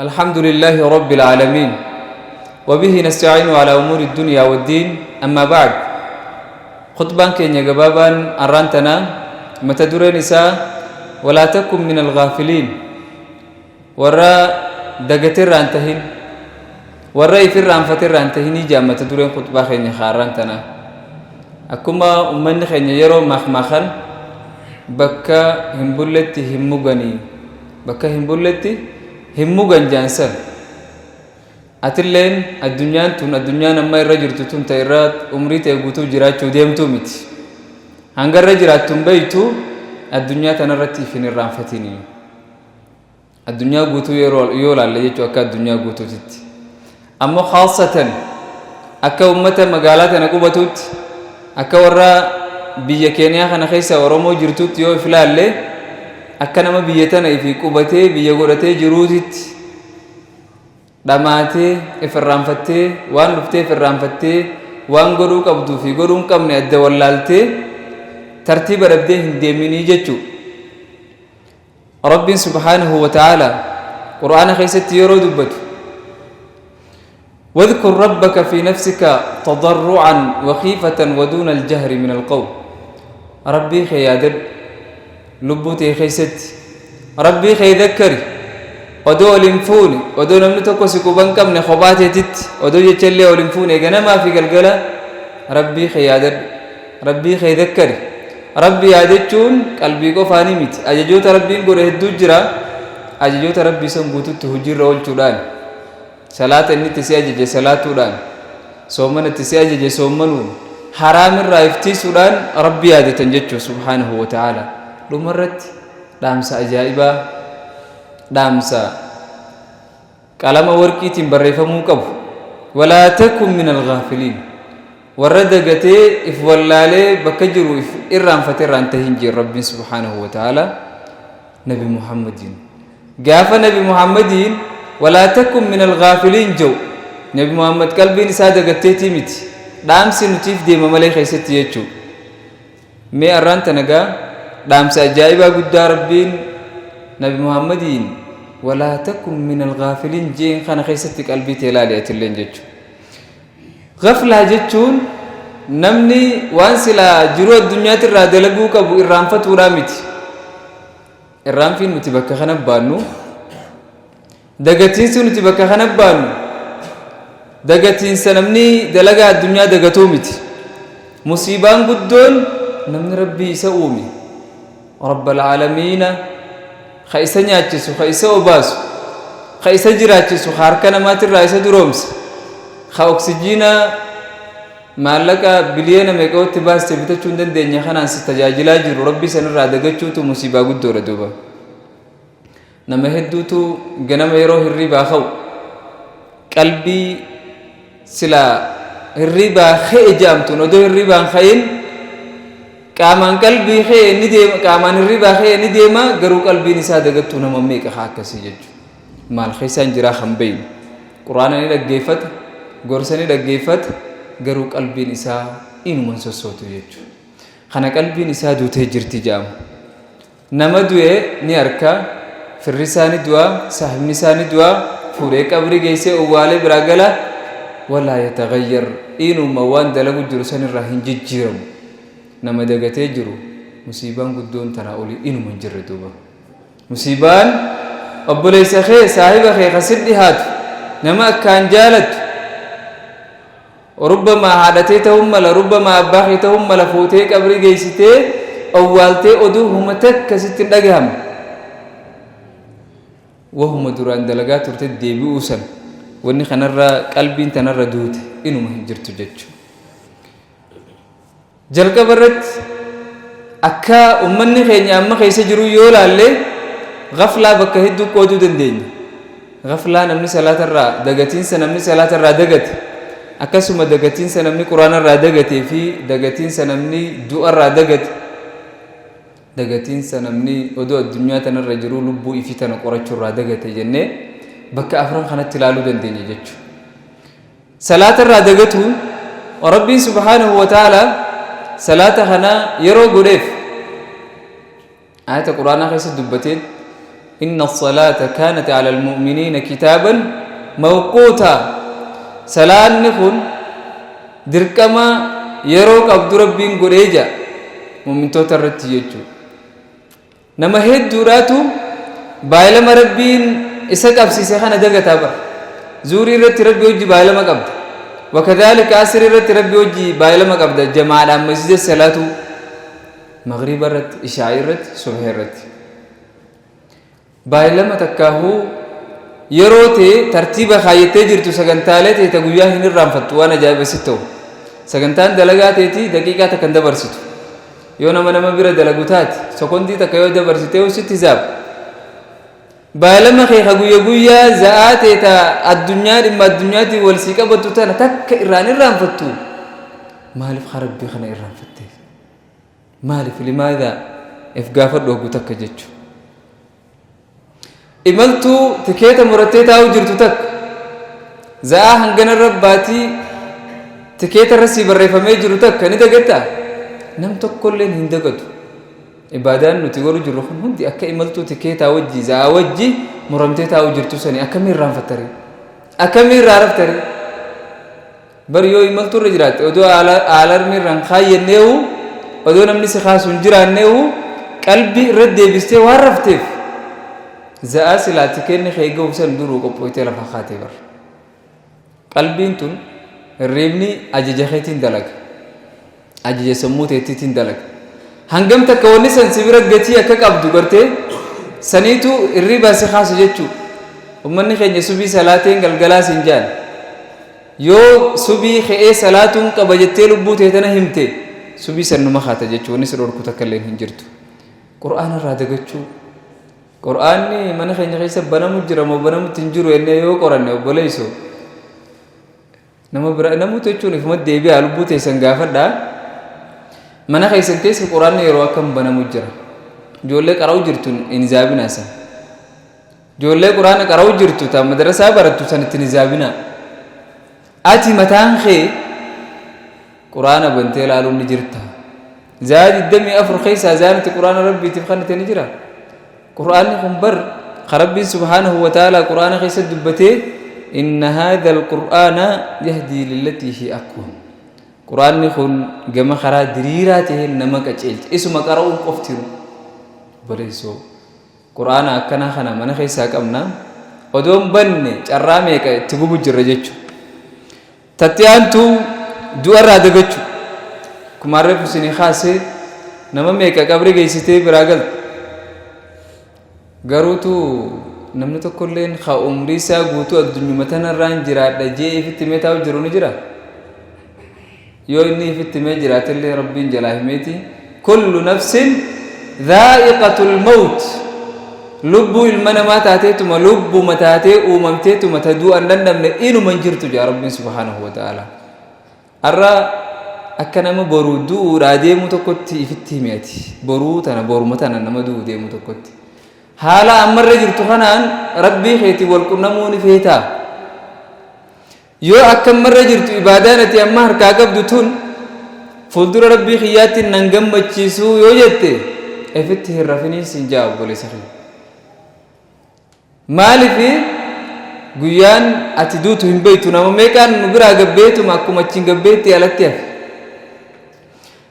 الحمد لله رب العالمين، وبه نستعين على أمور الدنيا والدين. أما بعد، خطبان keenya gabaabaan arraan tana mata dureen isaa ولا تكن من الغافلين، warra dagatirraa hin tahin, warra ifirraanfatirraa hin tahinii jaa mata dureen khutbaa keenya haaraan tana. Akkuma ummanni keenya yeroo maakmaakan "bakka hin bulletti hin muganii, bakka hin bulletti hin mugan" jaansan, atilleen addunyaan tun, addunyaan amma irra jirtu tun, ta irra umrii ta'e guutuu jiraachuu deemtuu miti. Hanga irra jiraattu hin beeytu. Addunyaa tanarratti if hin irraanfatinii. Addunyaa guutuu yeroo yoo laalle jechuu, akka addunyaa guutuutitti, ammoo khaasatan akka ummata magaalaa tana qubatuutti, akka warra biyya Keeniyaa kana keessa Oromoo jirtutti yoo if laalle, akka nama biyya tana ifi qubatee biyya godhatee jiruutitti, dhamaatee if irraanfattee, waan dhuftee if irraanfattee, waan godhuu qabduu fi godhuu hin qabne adda wallaaltee, tartiiba dhabdee hin deeminii jechuu. Rabbiin subhaanahu wa ta'ala Qur'aana keessatti yeroo dubbatu: واذكر ربك في نفسك تضرعا وخيفة ودون الجهر من القول. Rabbii kee yaadadhu lubbuu tee keessatti, Rabbii kee dhakkari odoo ol hin fuune, odoo namni tokko si quban qabne, kophaa teetitti, odoo jechallee ol hin fuune, ganamaa fi galgala Rabbii kee yaadadhu, Rabbii kee dhakkari. Rabbi yaadachuun qalbii qofaanii miti. Ajajoota Rabbiin godhe hedduu jira. Ajajoota Rabbii san guututti hojiirra oolchuudhaan, salaata inni itti si ajaje salaatuudhaan, soomana itti si ajaje soommanuun, haraamirraa iftiisuudhaan Rabbi yaadatan jechuu subhaanahu wa ta'ala. Dhumarratti dhaamsa ajaa'ibaa, dhaamsa qalama warqiitiin barreeffamuu qabu: ولا تكن من الغافلين، warra dagatee if wallaalee bakka jiru if irraanfate irraan tahin jeen Rabbiin subhaanahu wa ta'ala Nabi Muhammadiin. Gaafa Nabi Muhammadiin ولا تكن من الغافلين jau, Nabi Muhammad qalbiin isaa dagatteetii miti, dhaamsi nutiif deema malee keessatti jechuu. Mee arraan tanagaa dhaamsa ajaa'ibaa guddaa Rabbiin Nabi Muhammadiin ولا تكن من الغافلين jeen kana keessatti qalbii tee ilaali atilleen jechuu. Gaflaa jechuun namni waan silaa jiruu addunyaatti irraa dalaguu qabu irraanfatuudhaa miti. Irraanfiin nuti bakka kana baannu, dagatiinsi nuti bakka kana baannu, dagatiinsa namni dalagaa addunyaa dagatuu miti. Musiibaan guddoon namni Rabbii isa uume, رب العالمين, ka isa nyaachisu, ka isa obaasu, ka isa jiraachisu, ka harka namaatirraa isa duroomse, ka oksijiina maallaqa biliyoona meeqootti baaste bitachuu hin dandeenye kanaan si tajaajilaa jiru, Rabbii sanirraa dagachuutu musiibaa guddoodha duuba. Nama hedduutu ganama yeroo hirribaa ka'u qalbii silaa hirribaa ka'e jaamtuun, odoo hirribaan ka'in qaamaan qalbii ka'e ni deema, qaamaan hirribaa ka'e ni deema, garuu qalbiin isaa dagattuu. Nama meeqa haa akkasii jechuudha? Maal keessaan jiraa kan beeynu, Quraana ni dhaggeeffata, gorsa ni dhaggeeffata, garuu qalbiin isaa inuman sossootu jechuudha. Kana qalbiin isaa duutee jirti jedhama. Nama du'e ni arka, firri isaa ni du'a, saahibni isaa ni du'a, fuudhee qabrii geessee owwaalee biraa gala. ولا يتغير, inuma waan dalagu jiru sanirraa hin jijjiiramu. Nama dagatee jiru musiibaan guddoon tanaa olii inuma hin jirre duuba. Musiibaan obboleessa kee, saahiba kee kasit dhihaatu, nama akkaan jaalattu, rubbamaa haadhatee ta'uu mala, rubbamaa abbaa kee ta'uu mala, fuutee qabrii geessitee owwaaltee oduu huma takka sitti hin dhagahamne, wahuma duraan dalagaa turte deebi'uu san, wanni kanarra qalbiin tanarra duute inuma hin jirtu jechuudha. Jalqaba irratti akka ummanni keenya amma keessa jiru yoo laalle, gaflaa bakka hedduu qooduu dandeenya. Gaflaa namni salaatarraa dagatiinsa, namni salaatarraa dagate, akkasuma dagatiinsa namni Quraanarraa dagatee fi dagatiinsa namni du'arraa dagate, dagatiinsa namni odoo addunyaa tanarra jiru lubbuu ifii tana qorachuurraa dagate jennee bakka afran kanatti ilaaluu dandeenya jechuudha. Salaatarraa dagatuun, Rabbiin subhaanahu wa ta'ala salaata kana yeroo godheef Aayata Qur'aanaa keessatti dubbateen inna salaata kaanat ala almu'miniina kitaaban mawquuta. Salaanni kun dirqama yeroo qabdu Rabbiin godhee jaa mu'mintoota irratti jechuudha. Nama hedduudhaatu baay'ilama Rabbiin isa qabsiise kana dagataa bara. Zuurii irratti Rabbi hojii baay'ilama qabda. Wakadhaalika asrii irratti Rabbi hojii baay'ilama qabda jamaadhaan masjida salaatuu. Maghriba irratti, ishaa'ii irratti, subhii irratti. Baay'ilama takkaahuu yeroo tee tartiiba kaayyattee jirtu sagantaalee tee ta guyyaa hin irraanfattu waan ajaa'iba sitti ta'u. Sagantaan dalagaa teetii daqiiqaa takka hin dabarsitu. Yoo nama nama bira dalagu taate sekondii takka yoo dabarsitee sitti hisaaba. Baay'ilama kee ka guyya guyyaa za'aa tee ta addunyaa dhimma addunyaatiin wal sii qabattu tana takka irraan irraanfattu. Maaliif ka Rabbii kana irraanfattee? Maaliif limaadhaa if gaafadhu hogguu takka jechu. Imaltuu tikeeta murattee taa'uu jirtu takka za'aa hangana irra baatii tikeeta irra sii barreeffamee jiru takka ni dagattaa? Nam tokkolleen hin dagatu. Ibaadaan nuti godhu jirru kun hundi akka imaltuu tikeetaa wajji za'aa wajji muramtee taa'uu jirtu sani akkamii irraanfattaree? Akkamii irraa raftaree? Bar yoo imaltuu irra jiraatte odoo aalarmii irra hin kaayyanneehu odoo namni si kaasu hin jiraanneehu qalbii irra deebistee waan rafteef za'aa silaa tikeenni kee gahu san duruu qophooytee lafa kaatee bar. Qalbiin tun hirriibni ajaja keetiin dalaga. Ajaja sammuu teettiitiin dalaga. Hangam takka wanni san si bira gatii akka qabdu gartee saniitu hirriibaa si kaasa jechuu. Ummanni keenya subii salaateen galgalaa siin jaan. Yoo subii ka'ee salaatuun qaba jettee lubbuu tee tana himte subii san numa kaata jechuu wanni si dhorku takka illeen hin jirtu. Qur'aana irraa dagachuu. Qur'aanni mana keenya keessa banamu jira moo banamutti hin jiru jennee yoo qoranne obboleessoo. Nama bira namoota jechuun ifuma deebi'aa lubbuu teessan gaafadhaa. Mana keessan keessa qur'aanni yeroo akkam banamu jira. Ijoollee qara'u jirtu hin hizaabinaa san. Ijoollee qur'aana qara'u jirtu ta madrasaa barattu san ittiin hizaabinaa. Ati mataan kee qur'aana bantee ilaaluun ni jirta. Zaa 24 keessaa zaa nuti qur'aana rabbiitiif kennite ni jira. Qur'aanni kun bar ka Rabbiin subhaanahu wa ta'aalaa qur'aana keessa dubbatee inna haadha alqur'aana yahdii lillatii hi aqwam. Qur'aanni kun gama karaa diriiraa ta'een nama qaceelcha. Isuma qara'uun qoftiru. Obboleessoo qur'aana akkanaa kana mana keessaa qabna. Odoon banne carraa meeqa itti gubu jirra jechuudha. Tatti aantu du'arraa dagachu. Akkuma reefu isinii kaase nama meeqa qabri geessitee biraa galte. Garuutu namni tokkolleen ka umrii isaa guutuu addunyuma tanarraan jiraadha jee ifitti himee taa'u jiru ni jira. Yoo inni ifitti himee jiraatellee Rabbiin jalaa himeeti. Kullu nafsin dhaa'iqatul mawt. Lubbuu ilma namaa taateetuma lubbuma taatee uumamteetuma ta du'a hin dhandhamne inuma hin jirtu jaa Rabbiin subhaanahu wa ta'ala. Har'a akka nama boruu du'uudhaa deemuu tokkotti ifitti himi ati. Boruu tana boruma tana nama du'uu deemu tokkotti. Haala ammarra jirtu kanaan Rabbii keetiin wal qunnamuu ni feetaa? Yoo akka ammarra jirtu ibaadaan ati amma harkaa qabdu tun fuuldura Rabbii kiyyaatti nan gammachiisuu yoo jette ifitti hin rafiniin siin jaa obboleessa kiyya. Maaliif guyyaan ati duutu hin beektu nama meeqaan nu biraa gabbeetuma akkuma achiin gabbeetti alatti hafe.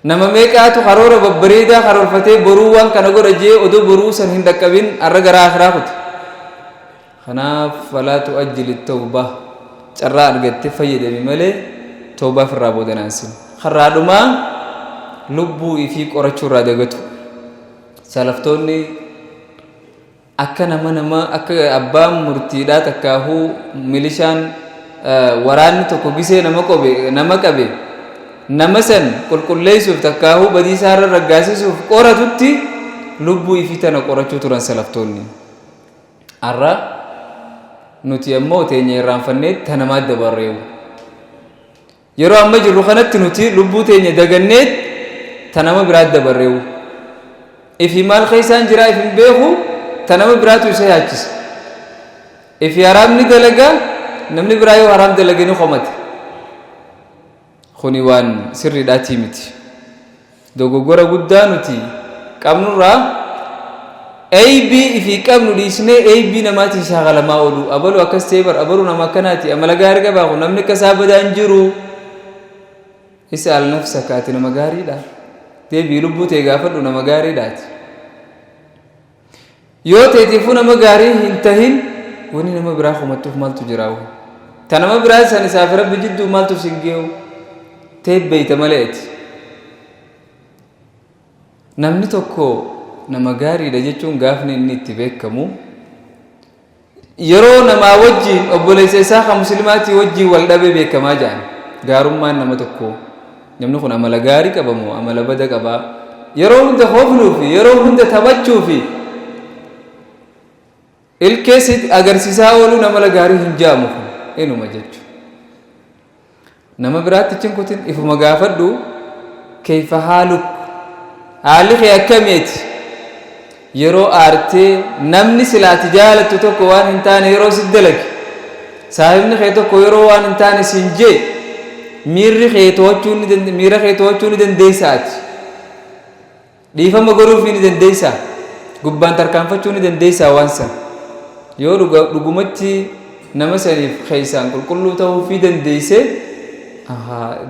Nama meeqaatu karoora babbareedaa karoorfatee boruu waan kana godha jee odoo boruu san hin dhaqqabin har'a gara akhiraa kute. Kanaaf falaa tu'ajjili tawbah carraa argatte fayyadami malee tawbaa firraa booda naansin. Karraa dhumaa lubbuu ifii qorachuu irraa dagatu. Salaftoonni akka nama nama akka abbaan murtiidhaa takkaahuu milishaan waraanni tokko gisee nama qobe nama qabe nama san qulqulleessuuf takkaahuu badii isaa irra raggaasisuuf qoratutti lubbuu ifii tana qorachuu turan salaftoonni. Har'a nuti ammoo teenya irraanfannee ta namaa dabarreewu. Yeroo amma jirru kanatti nuti lubbuu teenya daganneet ta nama biraa dabarreewu. Ifi maal keessaan jiraa if hin beeku ta nama biraatu isa yaachisa. Ifi haraamni dalaga namni biraa yoo haraam dalage ni komate. Kuni waan sirriidhaatii miti. Dogoggora guddaa nuti qabnurraa Eybii ifii qabnu dhiisnee eybii namaatiin shaakalamaa ooluu. Abalu akkas ta'ee bar, abalu nama akkanaati, amala gaarii qabaa kun, namni akka isaa badaa hin jiru. Is'al nafsaka, ati nama gaariidha? Deebi'i lubbuu tee gaafadhu, nama gaariidha ati? Yoo teetiifuu nama gaarii hin tahin, wanni nama biraa komattuuf maaltu jiraawu? Ta nama biraa san isaa fi Rabbi jidduu maaltu sin geewu? Tee beeyta malee ati. Namni tokko nama gaariidha jechuun gaafni inni itti beekamu yeroo namaa wajjiin, obboleessa isaa kan muslimaatii wajjiin wal dhabee beekamaa jedhan. Gaarummaan nama tokkoo, namni kun amala gaarii qaba moo amala bada qabaa, yeroo hunda koofluu fi yeroo hunda taphachuu fi ilkee si agarsiisaa ooluun amala gaarii hin jaamu. Kun inuma jechu nama biraatti hin kutin. Ifuma gaafadhu: kayfa haaluk? Haalli kee akkamiiti yeroo aartee, namni silaati jaalattu tokko waan hin taane yeroo si dalage, saahibni kee tokko yeroo waan hin taane siin jee, miirri kee to'achuu ni miira kee to'achuu ni dandeessa? Ati dhiifama godhuufii ni dandeessaa? Gubbaan tarkaanfachuu ni dandeessaa waan san? Yoo dhugumatti nama saniif keessaan qulqulluu ta'uufii dandeesse,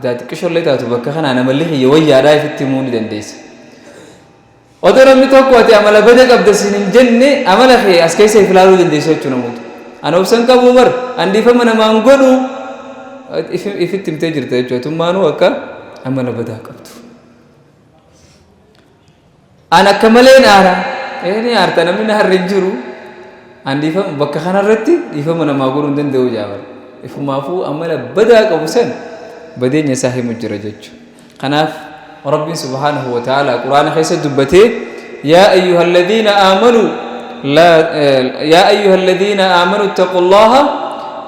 xiqqishollee taatu bakka kanaa namalli kiyya wayyaadhaa ifitti himuu ni dandeessa. Otoo namni tokko ati amala bada qabda siin hin jenne, amala kee as keessa if ilaaluu dandeessa jechuu namoota. Ana obsan qabu bar, an dhiifama namaan godhu, ifitti himtee jirta jechuudha. Tummaanuu akka amala badaa qabdu. An akka malee aara. Ee, ni aarta, namni na harre hin jiru. An dhiifama bakka kanarratti dhiifama namaa godhuu hin danda'u jaabal. Ifumaafuu amala badaa qabu san badeenya isaa himu jira jechuudha. Kanaaf Rabbiin subhaanahu wa ta'ala Quraana keessa dubbatee: yaa ayyuha alladhiina aamanuu laa, yaa ayyuha alladhiina aamanuu ittaqullaha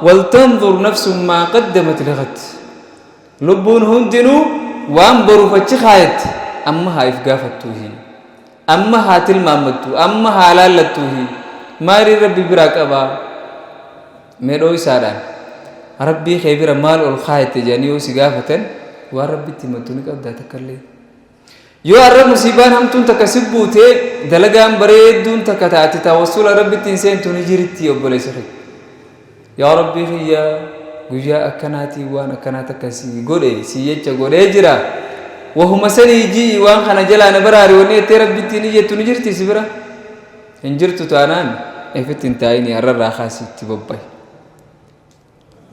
waltanzur nafsun maa qaddamat lighad. Lubbuun hundinuu waan boruuf achi kaayatte amma haa if gaafattuuhi, amma haa tilmaammattu, amma haa laallattuuhi. Maaliin Rabbi biraa qabaa? Mee dhooysaadhaan Rabbii kee bira maal ol kaayatte jedhanii yoo si gaafatan, waan Rabbitti himattu ni qabdaa takkallee? Yoo har'a musiibaan hamtuun takka si buute, dalagaan bareedduun takka taate tawassula Rabbitti hin seentu ni jirti, obboleessa kiyya? Yaa Rabbii kiyya, guyyaa akkanaatiin waan akkanaa takka si godhe, si jecha godhee jira, wahuma sanii ji'i waan kana jalaa na baraari wanni jettee Rabbitti ni jettu ni jirti si bira? Hin jirtu taanaan, ifitti hin taa'ini, har'arraa kaasii itti bobba'i.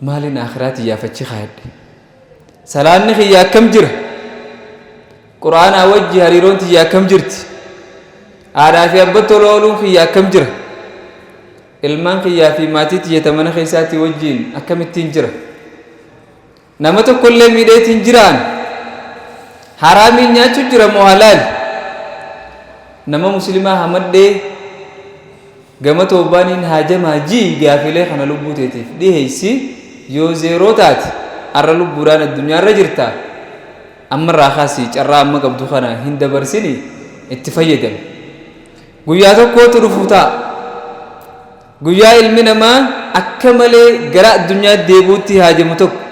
Maaliin akhiraa tiyyaaf achi kaayadhe? Salaanni kiyya akkam jira? Qur'aanaa wajji hariiroon tiyya akkam jirti? Haadhaa fi abba tola ooluun kiyya akkam jira? Ilmaan kiyyaa fi maatii tiyya mana keessaatii wajjiin akkamittiin jira? Nama tokkollee miidheetiin jiraan? Haraamiin nyaachuu jira moo halaali? Nama muslimaa hamadhee gama toobaaniin haajamaa jii? Gaafilee kana lubbuu teetiif dhiheeysi. Yoo zeeroo taate, har'a lubbuudhaan addunyaarra jirta, ammarraa kaasii carraa amma qabdu kana hin dabarsini, itti fayyadami. Guyyaa tokkootu dhufu ta'a, guyyaa ilmi namaa akka malee gara addunyaa deebi'utti haajamu tokko.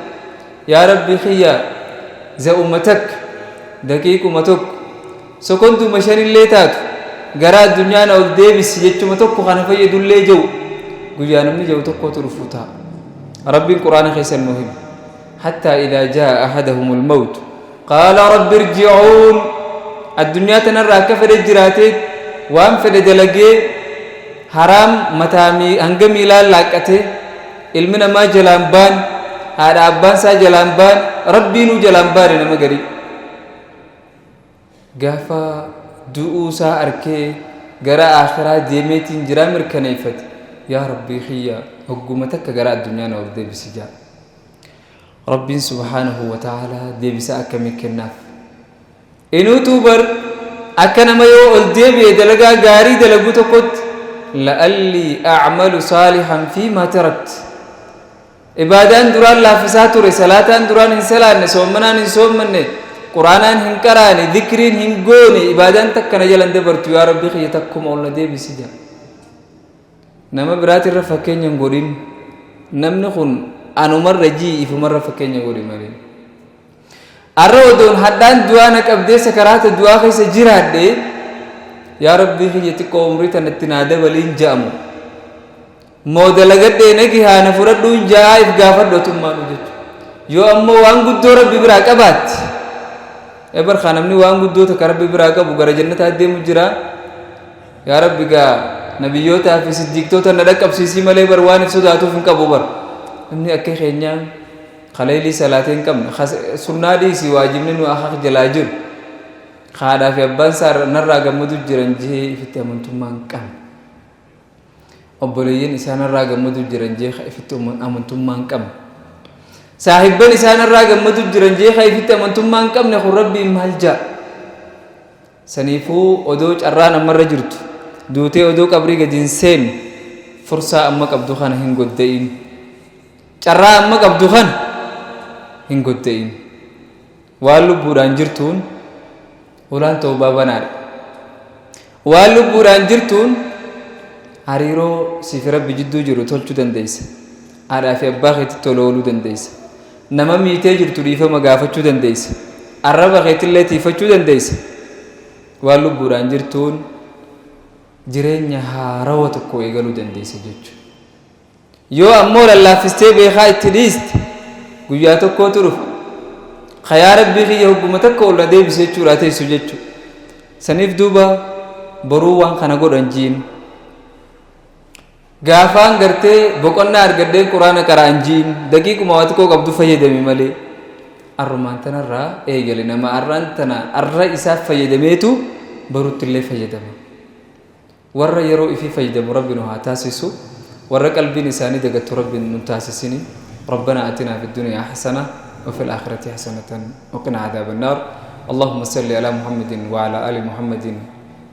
Yaa Rabbi kiyya, za'uma takka, daqiiquma tokko, sekonduma shanillee taatu gara addunyaa na ol deebisi jechuma tokko kana fayyadullee jiru, guyyaa namni jiru tokkotu dhufu ta'a. Rabbiin Quraana keessa nu hima: hattaa idaa jaa ahadahumul mawt qaala rabbi irji'uun. Addunyaa tanarra akka fedhe jiraatee, waan fedhe dalagee, haraam mataa hanga miilaan laaqqatee, ilmi namaa jalaan baane, haadha abbaan isaa jalaan baane, Rabbiinuu jalaan baane, nama garii gaafa du'uu isaa arkee gara akhiraa deemeetiin jiraa mirkaneeffate, yaa Rabbii kiyya, hogguma takka gara addunyaa na ol deebisi jaa. Rabbiin subhaanahu wa ta'aalaa deebisaa akkamii kennaaf? Inuutuu bar akka nama yoo ol deebi'e dalagaa gaarii dalaguu tokkotti, la'allii a'malu saalihan fi maa tarakt, ibaadaan duraan laaffisaa ture, salaataan duraan hin salaanne, soommanaan hin soommanne, Quraanaan hin qaraane, zikriin hin goone, ibaadaan takka na jalan dabartu, yaa Rabbi kiyya, takkuma ol na deebisi jaa. Nama biraatirra fakkeenya hin godhin, namni kun anumarra jii, ifumarra fakkeenya godhi malee. Arra odoon hadhaan du'aa na qabdee sakaraata du'aa keessa jiraadhe, Yaa Rabbii kiyya xiqqoo umrii tanatti naa dabaliin ja'amu moo dalagadhee nagi haa na fudhadhuun ja'aa if gaafadhu atummaanuu jechuudha. Yoo ammoo waan guddoo Rabbi biraa qabaatte ebar kaa namni waan guddoo takka Rabbi biraa qabu gara jannataa deemu jira. Yaa Rabbi gaa nabiyyootaa fi siddiiqtoota na dhaqqabsiisii malee bar waan if sodaatuuf hin qabu bar. Namni akka keenyaa kaleelii salaatee hin qabne sunnaa dhiisii waajibni nu akak jalaa jiru. Haadhaa fi abbaan isaa narraa gammadu jiran jee ifitti amantummaa hin qabne. Obboleeyyan isaa narraa gammadu jiran jee ifitti amantummaa hin qabne. Saahibban isaa narraa gammadu jiran jee ifitti amantummaa hin qabne kun Rabbiin maal ja'a? Saniifuu odoo carraan ammarra jirtu duutee odoo qabrii gadi hin seenne fursaa amma qabdu kana hin godda'in. Carraa amma qabdu kana hin godda'in. Waan lubbuudhaan jirtuun ulaan tawbaa banaadha. Waan lubbuudhaan jirtuun hariiroo siif Rabbi jidduu jiru tolchuu dandeessa. Haadhaa fi abbaa keetti tola ooluu dandeessa. Nama miitee jirtu dhiifama gaafachuu dandeessa. Arraba keetillee tiifachuu dandeessa. Waan lubbuudhaan jirtuun jireenya haarawa tokko eegaluu dandeessa jechuudha. Yoo ammoo lallaaffistee beekaa itti dhiiste guyyaa tokkootu dhufa. Ka yaa Rabbii kiyya hogguma takka ol na deebisi jechuudha teessu jechuudha. Saniif duuba boruu waan kana godhan jiin. Gaafaan gartee boqonnaa argadheen quraana qara'an jiin daqiiquma waa xiqqoo qabdu fayyadami malee. Arrumaan tanarraa eegale nama arraan tana arra isaaf fayyadameetu borutti illee fayyadama. Warra yeroo ifii fayyadamu Rabbi nu haa taasisu. Warra qalbiin isaanii dagattu Rabbi nun taasisini. ربنا آتنا في الدنيا حسنة وفي الآخرة حسنة وقنا عذاب النار. اللهم صل على محمد وعلى آل محمد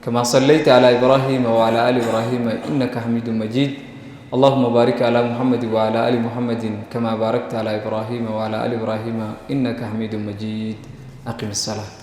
كما صليت على إبراهيم وعلى آل إبراهيم إنك حميد مجيد. اللهم بارك على محمد وعلى آل محمد كما باركت على إبراهيم وعلى آل إبراهيم إنك حميد مجيد. أقم الصلاة.